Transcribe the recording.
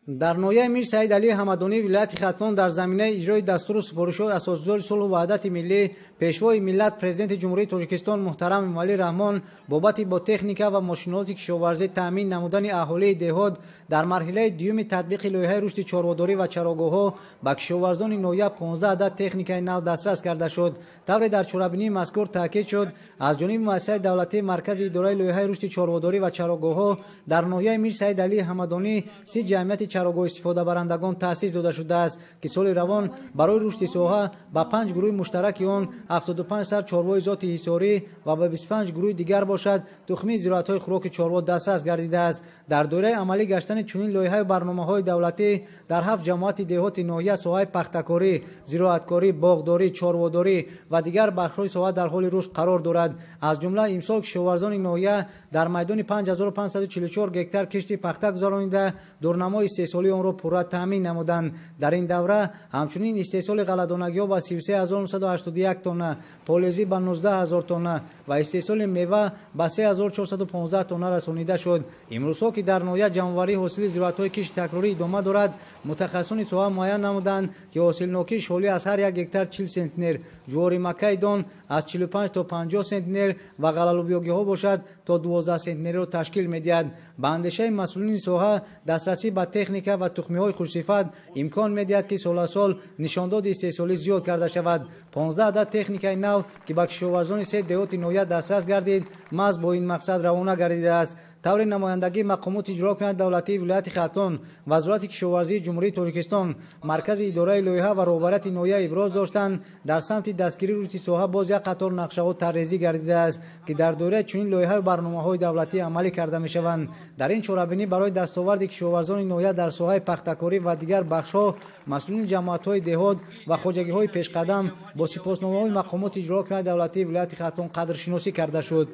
Дар ноҳияи Мир Саид Алии Ҳамадонии вилояти Хатлон дар заминаи иҷрои дастуру супоришҳои Асосгузори сулҳу ваҳдати миллӣ, Пешвои миллат, Президенти Ҷумҳурии Тоҷикистон муҳтарам Эмомалӣ Раҳмон бобати бо техника ва мошинолоти кишоварзӣ таъмин намудани аҳолии деҳот дар марҳилаи дуюми татбиқи лоиҳаи рушди чорводорӣ ва чарогоҳҳо ба кишоварзони ноҳия 15 адад техникаи нав дастрас карда шуд. Тавре дар чорабинии мазкур таъкид шуд, аз ҷониби муассисаи давлатии Маркази идораи лоиҳаи рушди чорводорӣ ва чарогоҳҳо дар ноҳияи Мир Саид Алии Ҳамадонӣ 30 ҷамъияти чарогоҳ истифодабарандагон таъсис дода шудааст, ки соли равон барои рушди соҳа ба 5 гурӯҳи муштараки он 75 сар чорвои зоти ҳисорӣ ва ба 25 гурӯҳи дигар бошад тухмии зироатҳои хӯроки чорво дастрас гардидааст. Дар доираи амалӣ гаштани чунин лоиҳаю барномаҳои давлатӣ дар 7 ҷамоати деҳоти ноҳия соҳаи пахтакорӣ, зироаткорӣ, боғдорӣ, чорводорӣ ва дигар бахшҳои соҳа дар ҳоли рушд қарор дорад. Аз ҷумла имсол кишоварзони ноҳия дар майдони 5544 гектар кишти пахта гузаронида, дурнамои истеҳсолии онро пурра таъмин намуданд. Дар ин давра ҳамчунин истеҳсоли ғалладонагиҳо ба 33981 тонна, полезӣ ба 19000 тонна ва истеҳсоли мева ба 3415 тонна расонида шуд. Имрӯзҳо ки дар ноҳия ҷамъоварии ҳосили зироатҳои кишти такрорӣ идома дорад, мутахассисони соҳа муайян намуданд, ки ҳосилнокии шолӣ аз ҳар як гектар 40 сентнер, ҷувори маккаи дон аз 45 то 50 сентнер ва ғаллалӯбиёгиҳо бошад то 12 сентнерро ташкил медиҳад. Ба андешаи масъулини соҳа, дастрасӣ ба техника ва тухмиҳои хушсифат имкон медиҳад, ки соласол нишондоди истеҳсолӣ зиёд карда шавад. 15 адад техникаи нав, ки ба кишоварзони се деҳоти ноҳия дастрас гардид, маҳз бо ин мақсад равона гардидааст. Таври намояндагии мақомоти иҷрокунандаи давлатии вилояти Хатлон, Вазорати кишоварзии Ҷумҳурии Тоҷикистон, Маркази идораи лоиҳа ва роҳбарияти ноҳия иброз доштанд, дар самти дастгирии рушди соҳа боз як қатор нақшаҳо тарҳрезӣ гардидааст, ки дар доираи чунин лоиҳаю барномаҳои давлатӣ амалӣ карда мешаванд. Дар ин чорабинӣ барои дастоварди кишоварзони ноҳия дар соҳаи пахтакорӣ ва дигар бахшҳо масъулини ҷамоатҳои деҳот ва хоҷагиҳои пешқадам бо сипосномаҳои мақомоти иҷрокунандаи давлатии вилояти Хатлон қадршиносӣ карда шуд.